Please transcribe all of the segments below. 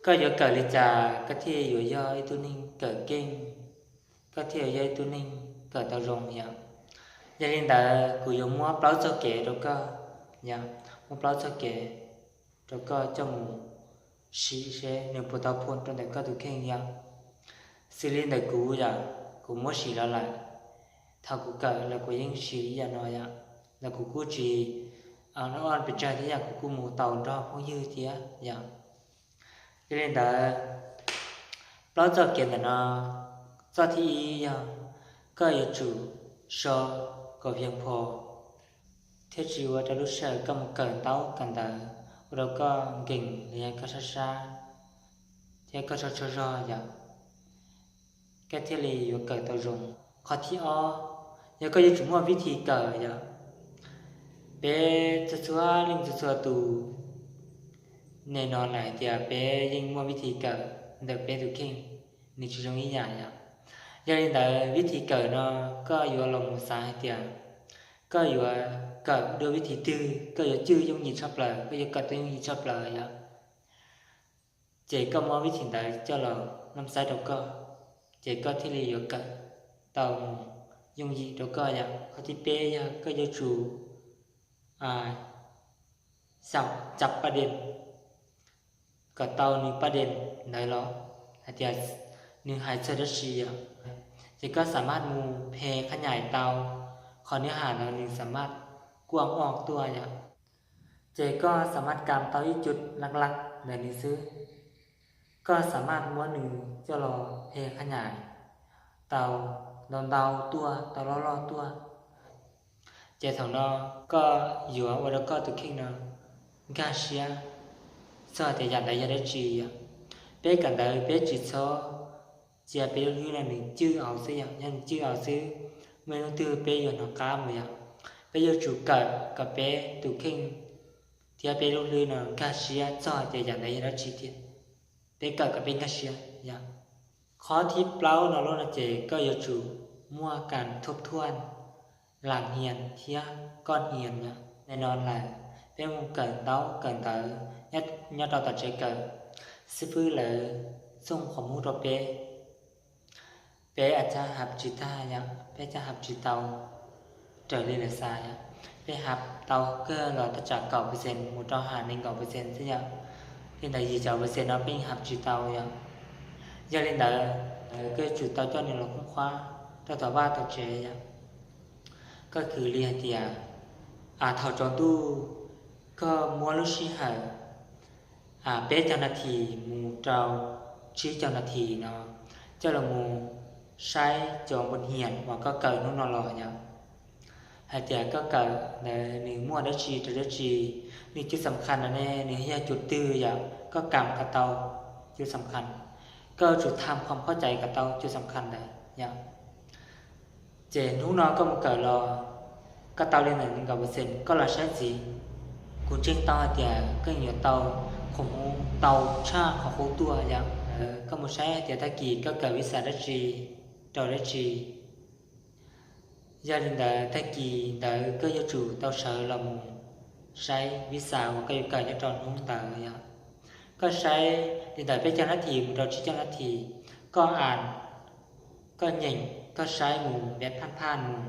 Koj yuav kawm li cas koj thiaj yuav yog ib tug neeg kawm keej, koj thiaj yuav yog ib tug neeg kawm tau zoo yom. Yog li ntawd kuv yuav muab plaub txoj kev rau koj, yog muab plaub txoj kev rau koj coj mus sim seb nws puas tau phum rau ntawm koj tus kheej yom. Xws li ntawm kuv yom, kuv muab sim los lawm. Thaum kuv kawm los kuv yeej sim ib yam no yom, los kuv kuj tsis ob pes tsawg thiab yom, kuv kuj mus tau nrog phooj ywg thiab yom. Yog li ntawd, plaub txoj kev ntawm no, txoj thib ib yog koj yuav tsum so kom phiaj pho thiab tsis ua rau lub sij hawm koj mus kawm ntaub kawm ntawv ua rau koj nkees los yog koj sab sab thiab koj tsaug tsaug zog yom, koj thiaj li yuav kawm tau zoo. Qhov thib ob, yog koj yuav tsum muaj vib thi kawm yom. Peb txhua txhua leej txhua txhua tus, nim no lawm hais tias peb yeej muaj vib thi kawm ntawm peb tus kheej, nws tsis zoo ib yam yom. Yog li ntawd vib thi kawm no koj yuav los mus xav hais tias koj yuav kawm dua vib thi twg, koj yuav cwj yooj yim tshaj plaws, koj yuav kawm tau yooj yim tshaj plaws yom. Ces koj muab vib thi ntawd coj los noj xaib rau koj, ces koj thiaj li yuav kawm tau mus yooj yim rau koj yom. Qhov thib peb yog koj yuav tsum xyaum cov paj dej, kom tau nws paj dej ntawd los hais tias nws hais txog dab tsi yom. Ces koj xam maj mus phem qhab nyaim tau qhov nws hais ntawd, nws xam maj kuaj oj tuaj yom. Ces koj xam maj kam tau ib co laj laj ntawm nws xwb, koj xam maj muab nws coj los phem qhab nyaim tau ntau ntau tuaj, tau loj loj tuaj. Ces thaum no koj yuav ua rau koj tus kheej no nkag siab txog tias yam ntawd yog dab tsi yom. Peb kawm ntawv peb tsis txhob cia peb lub hlwb no nws cwj au xwb yom, yog nws cwj au xwb, muaj ib hnub twg peb yuav hnov qab mus yom. Peb yuav tsum kawm kom peb tus kheej thiab peb lub hlwb no nkag siab txog tias yam ntawd yog dab tsi tiag. Peb kawm kom peb nkag siab yom. Qhov thib plaub no lub no ces koj yuav tsum muaj kas thuaj thuaj las hnias thiab koj hnias yom. Nim no lawm, peb mus kawm ntaub kawm ntawv nyob rau tom tsev kawm, xib fwb lawv txooj qhov muag rau peb, peb a cas hab tsis tag yom, peb cas hab tsis tau raws li lawv xav yom. Peb hab tau kawg los thaj tsam kaum percent mus rau hab nees nkaum percent xwb yom. Li ntawd yim caum percent no peb hab tsis tau yom. Yog li ntawd, koj yuav tsum tau coj nws los khoob qhuab rau tom vaj tom tsev yom. Koj khwv li hais tias thaum tsaus ntuj koj muab lub sij hawm peb caug nas this mus rau tsib caug nas this no coj los mus saib cov npua hnias uas koj kawm hnub no los yom, hais tias koj kawm ntawd nws muaj dab tsi rau dab tsi, nws cov xam khas no ne nws yog cov twg yom, koj kam kom tau cov xam khas, koj yuav tsum tham khom khaub cai kom tau cov xam khas ntawd yom. Ces hnub no koj mus kawm los koj tau li ntawm nees nkaum percent, koj los saib ntxiv, kuv ntseeg tau hais tias koj yuav tau qhov muag tau tshaj qhov qub tuaj yom. Koj mus saib hais tias tag kis koj kawm vis xas dab tsi rau dab tsi. Yog li ntawd tag kis ntawd koj yuav tsum tau sawv los mus saib vis xas uas koj yuav kawm nyob rau hnub ntawd yom. Koj saib li ntawm peb caug nas this mus rau tsib caug nas this, koj as, koj nyeem, koj saib mus npaj phaj phaj mus,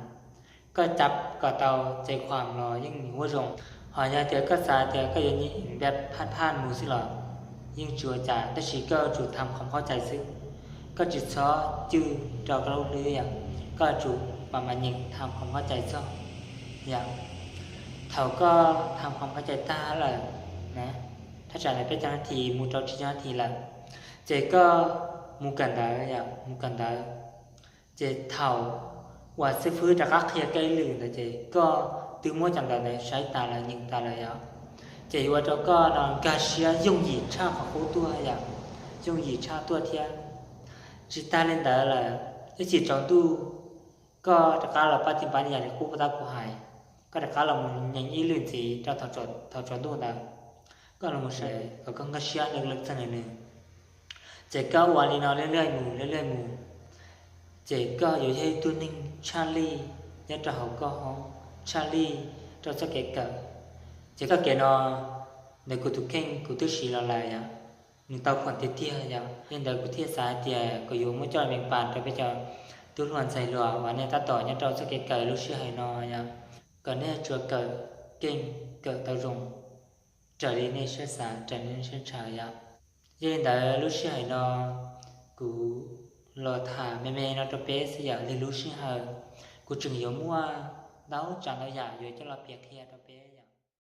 koj cab kom tau cai khuam los yeej huab zoo. Ho yog tias koj xav tias koj yuav npaj phaj phaj mus xwb los yeej tsis ua cas, tab sis koj yuav tsum tham khom khaub cai xwb. Koj tsis txhob cwj rau koj lub hlwb yom, koj yuav tsum pab mas nyeem tham khom khaub cai txog yom. Thaum koj tham khom khaub cai tag lawm na, thaj tsam ntawm peb caug nas this mus rau tsib caug nas this lawm, ces koj mus kawm ntawv yom, mus kawm ntawv. Ces thaum uas xib fwb rov qab qhia koj ib lwm ntawd ces koj twb muab cov ntawv ntawd saib tas lawm, nyeem tas lawm yom. Ces yuav ua rau koj no nkag siab yooj yim tshaj qhov qub tuaj yom, yooj yim tshaj tuaj thiab. Tsis tag li ntawd lawm, ib chim tsaus ntuj koj rov qab los pab tij npab yam li qub puas tab kuv hais, koj rov qab los mus nyeem ib lwm ntxiv rau thaum tsaus ntuj ntawd, koj los mus saib kom koj nkag siab lawm lawm txog nws nws. Ces koj ua li no lawm lawm mus lawm lawm mus, ces koj yuav yog ib tug neeg tshaj lij nyob rau hauv koj hoob, tshaj lij rau txoj kev kawm. Ces txoj kev no ntawm kuv tus kheej kuv twb siv los lawm yom. nws tau khuam tiag tiag yom. Yog li ntawd kuv thiaj xav hais tias kuv yuav muab coj los pab rau peb cov tub hluas ntxhais hluas uas nej tab tom nyob rau txoj kev kawm lub sij hawm no yom, kom nej tsuas kawm keej, kawm tau zoo raws li nej siab xav, raws li nej siab ntshaw yom. Yog li ntawd lub sij hawm no kuv los tham me me no rau peb xwb yom. Li lub sij hawm kuv tseem yuav muaj ntau tsav ntau yam yuav coj los piav qhia rau